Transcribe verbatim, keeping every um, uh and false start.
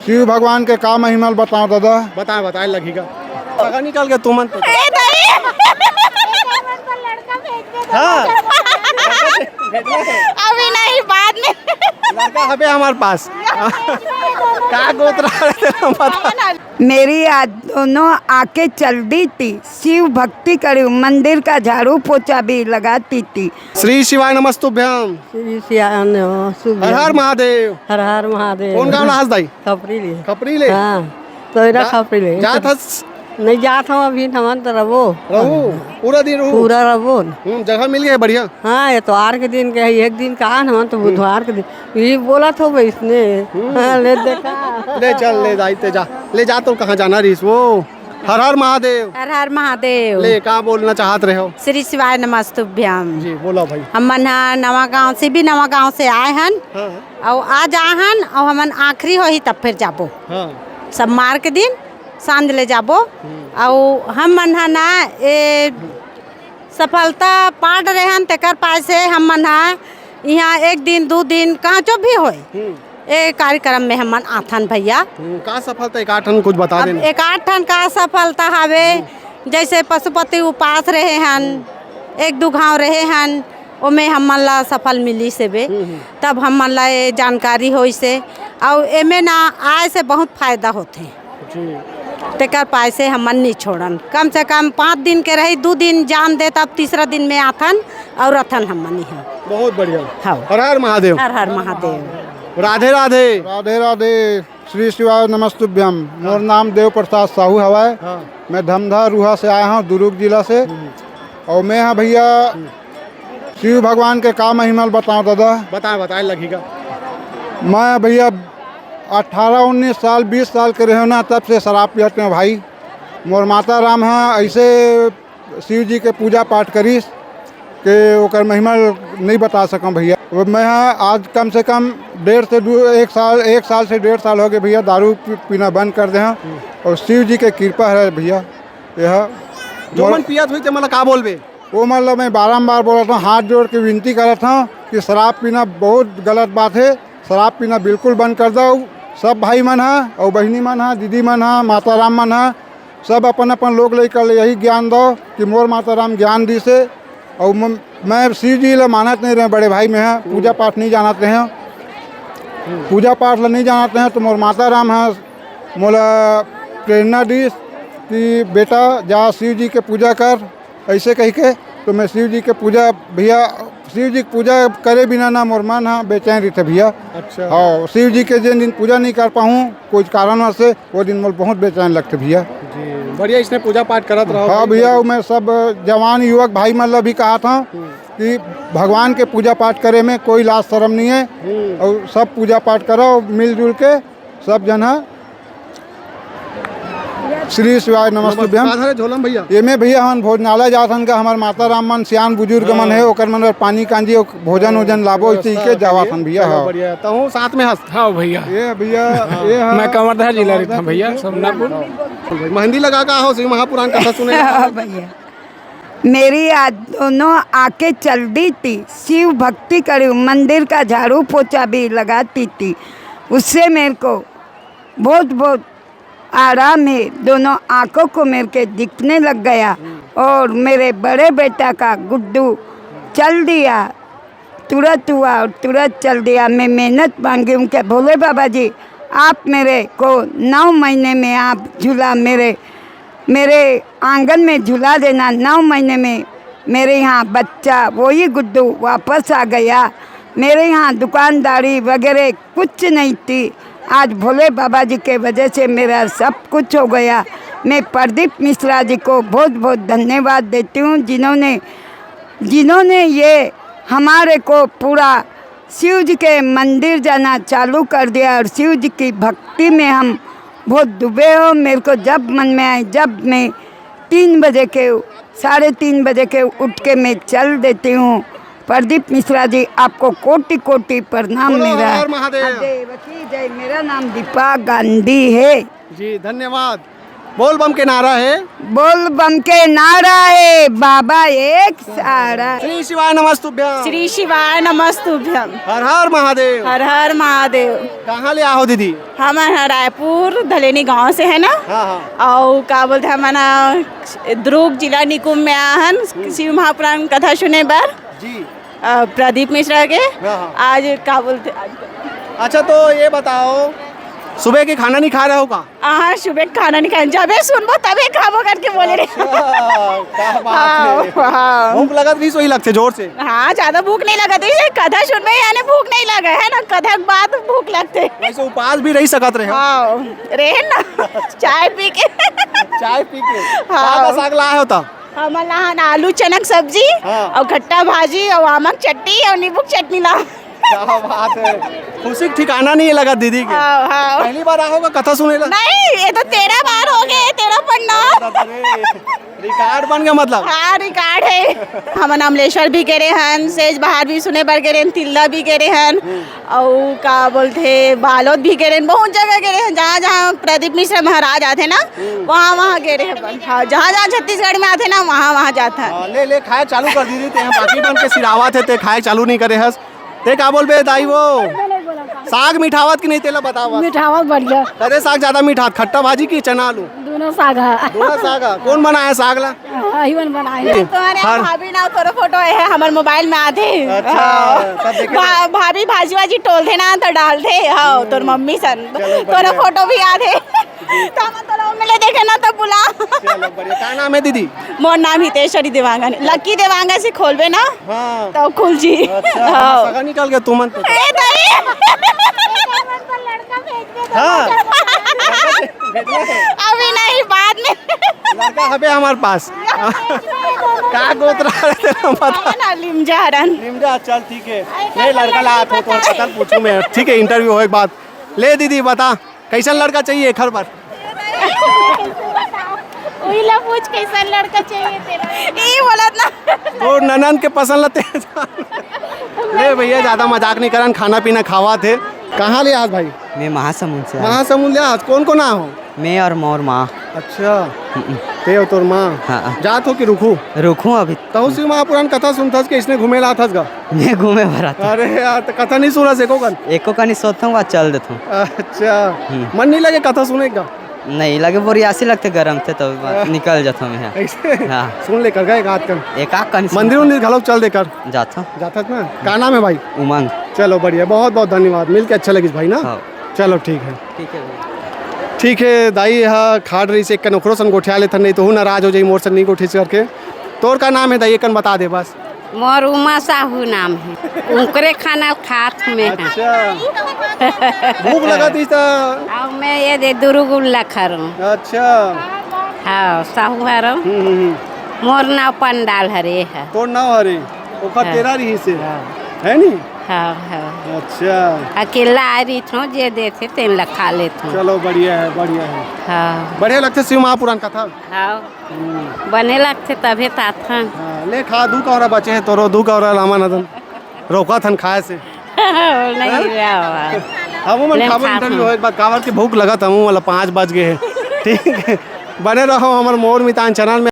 शिव भगवान के का महिमा ल बताओ दादा? बताए बताए लगही का। पता निकल के तुमन तो। ए, नहीं। हाँ। अभी नहीं, बाद में। लड़का हबे हमारे पास। का गोत रहा है तेरा, बता। मेरी आज दोनों आंखें चल दी थी, शिव भक्ति करी, मंदिर का झाड़ू पोछा भी लगाती थी। श्री शिवाय नमस्तुभ्यम। श्री शिवाय नमस्तुभ्यम। हर हर महादेव। हर हर महादेव। कौन गाँव ला हस दाई? खपरी ले। खपरी ले? हाँ, तो एरा जा-, खपरी ले। जात हस? नहीं जात हूँ अभी, नमन तो रहो। रहो? पूरा दिन रहो? पूरा रहो न। हम्म, जगह मिल गया है बढ़िया? हाँ, एतवार के दिन के है, एक दिन का नमन तो हम्म। बुधवार के दिन। ये बोला था भाई इसने। हम्म। हाँ, ले देखा। ले चल, ले जाई ते जा। ले जा तो कहाँ जाना रहीस वो? हर हर महादेव। हर हर महादेव। ले, का बोलना चाहत रहे हो? श्री शिवाय नमस्तुभ्यम। जी, बोला भाई। हमन ह नवा गांव से, भी नवा गांव से आए हन। हाँ, हाँ। अउ आज आए हन, अउ हमन आखिरी होही तब फिर जाबो। हाँ। सब मार के दिन सांझ ले जाबो। हम्म। अउ हमन ह ना ए सफलता पाट रहे हन, तेकर पाय से हमन ह इहाँ एक दिन, दू दिन, कहाँ जो भी होय, हम्म। ए कार्यक्रम में हमन आथन भैया। हम्म, का सफलता एकाठन कुछ बता अब देना। एकाठन का सफलता हवे, हम्म। जैसे पशुपति उपास रहे हन, हम्म। एक दू घाव रहे हन, ओमे हमन ला सफल मिलिस हेबे। हम्म, हम्म। तब हमन ला ये जानकारी होइस हे, अउ एमे ना आए से बहुत फायदा होथे। जी। तेकर पाय से हमन नी छोड़न। कम से कम पाँच दिन के रही, दू दिन जान दे, तब तीसरा दिन में आथन अउ रथन हमन इहाँ। बहुत बढ़िया। हाँ। हर हर महादेव। हर हर महादेव। राधे राधे। राधे राधे। श्री शिवाय नमस्तुभ्यम। मोर नाम देव प्रसाद साहू हवय। हाँ। मैं धमधा रूहा से आए हूँ, दुर्ग जिला से। हम्म। अउ मैं ह भैया, हम्म। शिव भगवान के का महिमा ल बताओ दादा? बताए, बताए लगही का। मैं भैया अठारह उन्नीस साल, बीस साल के रहेंव ना, तब से शराब पियत रहेंव भाई। मोर माता राम ह ऐसे शिव जी के पूजा पाठ करिस के ओकर महिमा ल नहीं बता सकंव भैया। वो मैं ह आज कम से कम डेढ़ से दू, एक साल, एक साल से डेढ़ साल हो गए भैया, दारू पी-, पीना बंद कर दे हंव। अउ शिव जी के कृपा है भैया। यह जो मन पियत होही ते मन ला का बोलबे? वो मन ला मैं बारंबार बोलत हंव, हाथ जोड़ के विनती करत हंव कि शराब पीना बहुत गलत बात हे, शराब पीना बिल्कुल बंद कर दव। सब भाई मन ह, अउ बहिनी मन ह, दीदी मन ह, माता राम मन ह, सब अपन अपन लोग लइका ले यही ज्ञान दव कि मोर माता राम ज्ञान दिस हे। अउ म-, मैं शिव जी ला मानत नहीं रहेंव बड़े भाई, मैं ह पूजा पाठ नहीं जानत रहेंव, पूजा पाठ ला नहीं जानत रहेंव, तो मोर माता राम ह मोला प्रेरणा दिस कि बेटा जा शिव जी के पूजा कर, ऐसे कह के। तो मैं शिव जी के पूजा, भैया, शिव जी के पूजा करे बिना ना मोर मन ह बेचैन रहिथे भैया। अच्छा। हाँ, शिव जी के जिन दिन पूजा नहीं कर पाहूँ कोई कारणवश से, वो दिन मोर बहुत बेचैन लगथे भैया। जी, बढ़िया, इसने पूजा पाठ करत रहो हाँ भाई। भैया, मैं सब जवान युवक भाई मन ला भी कहत हंव हम्म। कि भगवान के पूजा पाठ करे में कोई लाज शरम नहीं है हम्म। अउ सब पूजा पाठ करो मिलजुल के। सब जन ह श्री शिवाय नमस्तुभ्यम। का धरे झोलम भैया? एमे भैया हमन भोजनालय जात हन का, हमर माता राम मन, सियान बुजुर्ग मन हे, ओकर मन बर पानी कांजी अउ भोजन वोजन लाबो, इसे व्यवस्था के जावत हन भैया। चलो, हाँ। बढ़िया है। तहूँ साथ में हस? हाँ भैया। ये भैया, ये हाँ। मैं कवर्धा जिला रहिथंव भैया, समनापुर। मेहंदी लगा का हो, शिव महापुराण कथा सुने। हाँ भैया। मेरी आज दोनों आंखें चल दी थी, शिव भक्ति करी, मंदिर का झाड़ू पोछा भी लगाती थी, उससे मेरे को बहुत बहुत आराम है, दोनों आंखों को मेरे के दिखने लग गया। और मेरे बड़े बेटा का गुड्डू चल दिया, तुरंत हुआ और तुरंत चल दिया। मैं मेहनत मांगी हूँ कि भोले बाबा जी, आप मेरे को नौ महीने में आप झूला मेरे, मेरे आंगन में झूला देना। नौ महीने में मेरे यहाँ बच्चा वही गुड्डू वापस आ गया। मेरे यहाँ दुकानदारी वगैरह कुछ नहीं थी। आज भोले बाबा जी के वजह से मेरा सब कुछ हो गया। मैं प्रदीप मिश्रा जी को बहुत बहुत धन्यवाद देती हूँ, जिन्होंने, जिन्होंने ये हमारे को पूरा शिव जी के मंदिर जाना चालू कर दिया और शिव जी की भक्ति में हम बहुत डूबे हो। मेरे को जब मन में आए, जब मैं तीन बजे के, साढ़े तीन बजे के उठ के मैं चल देती हूँ। प्रदीप मिश्रा जी, आपको कोटि कोटि प्रणाम। बोलो मेरा हर हर महादेव। महादेव की जय। मेरा नाम दीपा गांधी है। जी, धन्यवाद। बोल बम के नारा है। बोल बम के नारा है, बाबा एक सारा। श्री शिवाय नमस्तुभ्यम। श्री शिवाय नमस्तुभ्यम। हर हर महादेव। हर हर महादेव। कहाँ ले आहो दीदी? हमन ह रायपुर धलेनी गांव से है ना। हाँ, हाँ। अउ का बोलथे, हमन ह दुर्ग जिला निकुम में आहन। हम्म। शिव महापुराण कथा सुने बर। जी। अ, प्रदीप मिश्रा के। हाँ, हाँ। आज का बोलथे, आज अच्छा, तो ये बताओ, सुबह के खाना नहीं खा रहे हो का? हाँ, सुबह के खाना नहीं खाए, जबे सुनबो तबे खाबो करके बोले रहे। अच्छा, क्या बात हाँ, है। हाँ। भूख लगत नहीं सोई लगथे जोर से। हाँ, ज्यादा भूख नहीं लगत है, कथा सुनबे यानी भूख नहीं लगे है ना, कथा के बाद भूख लगथे। वैसे उपास भी रही सकत रहे हो। हाँ, रहे ना, चाय पी के। चाय पी के। हाँ। का का साग लाए हो त? हमन लाहन आलू चना के सब्जी हाँ। अउ खट्टा भाजी अउ आमक चटनी अउ नींबू के चटनी ला। क्या बात है, खुशी के ठिकाना नहीं है लगा दीदी के। हाँ, हाँ। पहली बार आहोगा कथा सुने ला? नहीं, ये तो तेरह बार हो गए, तेरह पन्ना। अरे, रिकॉर्ड बन गया मतलब। हाँ, रिकॉर्ड है। हमन अमलेश्वर भी गे रहे हन, सेज बहार भी सुने बर गे रहे हन, तिल्दा भी गे रहे हन। हम्म। अउ का बोलथे, बालोद भी गे रहे हन, बहुत जगह गे रहे हन, जहाँ जहाँ प्रदीप मिश्रा महाराज आथे ना, हम्म। वहाँ वहाँ गे रहे हन। हाँ, जहाँ जहाँ छत्तीसगढ़ में आथे ना, वहाँ वहाँ जात हन। हाँ, ले ले, खाए चालू कर दीदी, ते बाकी मन के सिरावत हे, ते खाए चालू नहीं करे हस। ते का बोलबे दाई वो? साग मिठावत कि नहीं, तेला बतावा। मिठावत बढ़िया। कदे साग ज्यादा मिठात, खट्टा भाजी की चना आलू? दोनों साग है। दोनों साग है। कौन बनाया साग ला? हाँ, ही मन बनाए। तुम्हारे हर भाभी ना तोरो फोटो है हमर मोबाइल में आथे। अच्छा, हाँ। तब देखे भा-, भाभी भाजी वाजी टोलथे ना तो डालथे, हाँ, हम्म। तोर मम्मी सन। चलो, तोरा बढ़िया। फोटो भी आथे। तो हम तोरा मिले देखे ना तो बुला। चलो, बढ़िया। का नाम है दीदी? मोर नाम हितेश्वरी देवांगन। लकी देवांगन से खोलबे ना? हाँ। तो खुल जी। अच्छा, हाँ। सगा निकल गया तुमन तो। ए, दाई। हाँ। अभी नहीं, बाद में। लड़का हबे हमारे पास। का गोत्र है तेरा, बता। ना, लिमजा हरन। लिमजा, चल ठीक है। नहीं, लड़का ला तो, तो कतल पूछूं मैं, ठीक है, इंटरव्यू होए के बाद। ले दीदी, बता, कैसन लड़का चाहिए एखर बर? उही ला पूछ, कैसन लड़का चाहिए तेरा? ई बोलत ना। तो ननन के पसंद ला तेज। ले भैया, ज्यादा मजाक नहीं करन, खाना पीना खावा थे। कहाँ ले आज भाई? मैं महासमुंद से आया। महासमुंद ले आज कौन कौन आया हो? मैं और मोर माँ। अच्छा, हम्म। ते और तोर माँ। हाँ। जात हो कि रुकू? रुकू अभी। तहु शिव महापुराण कथा सुनथस के इसने घूमे ला आथस गा? मैं घूमे भरा था। अरे यार, तो कथा नहीं सुनस एको कन? एको कन ही सोता हूँ, चल देता हूँ। अच्छा, हम्म। मन नहीं लगे कथा सुने का? नहीं लगे, बोरियासी लगते, गरम थे तो हाँ। निकल जाता हूँ मैं। ऐसे? हाँ। सुन ले कर गए एक आध कन। एक आध कन सुन। मंदिर उंदिर घलो चल देकर। जाता हूँ। जाता था ना? का नाम है भाई? उमंग। चलो बढ़िया, बहुत बहुत धन्यवाद, मिल के अच्छा लगिस भाई ना। हाँ। चलो ठीक है। ठीक है भैया। ठीक है, दाई हा खाड़ रही से एक कन ओकरो सन गोठिया लेथन, नहीं तो हूँ नाराज हो जाई मोर सन नहीं गोठिस करके। तोर का नाम है दाई, एक कन बता दे बस। मोर उमा साहू नाम है, उनकरे खाना खात में है। अच्छा, भूख लगा थी तो। अब मैं ये दे दुरुगुल्ला खा रहा हूँ। अच्छा। हाँ, साहू हरम। हम्म, हम्म, हम्म। मोर नाव पंडाल हरे है। तोर नाव हरे, ओकर हाँ। तेरा रही से। हाँ। है नी? हाँ, हाँ। अच्छा। अकेला आ रही थो, जे देथे तेन ला खा लेथो। चलो, बढ़िया है, बढ़िया है। हाँ। बढ़िया लगथे शिव महापुराण कथा। हाँ। हम्म। बने लगथे तभे त आथन। हाँ, ले खा, दू कौरा बचे हैं तोरो, दू कौरा लामन अदन। रोका थन खाए से। नहीं हैं? रहा। हम मन ले खाबो खा इंटरव्यू थन। हो एक बार, काबर के भूख लगत हमू वाला पाँच बज गए हैं। ठीक है। बने रहो हमर मोर मितान चैनल में।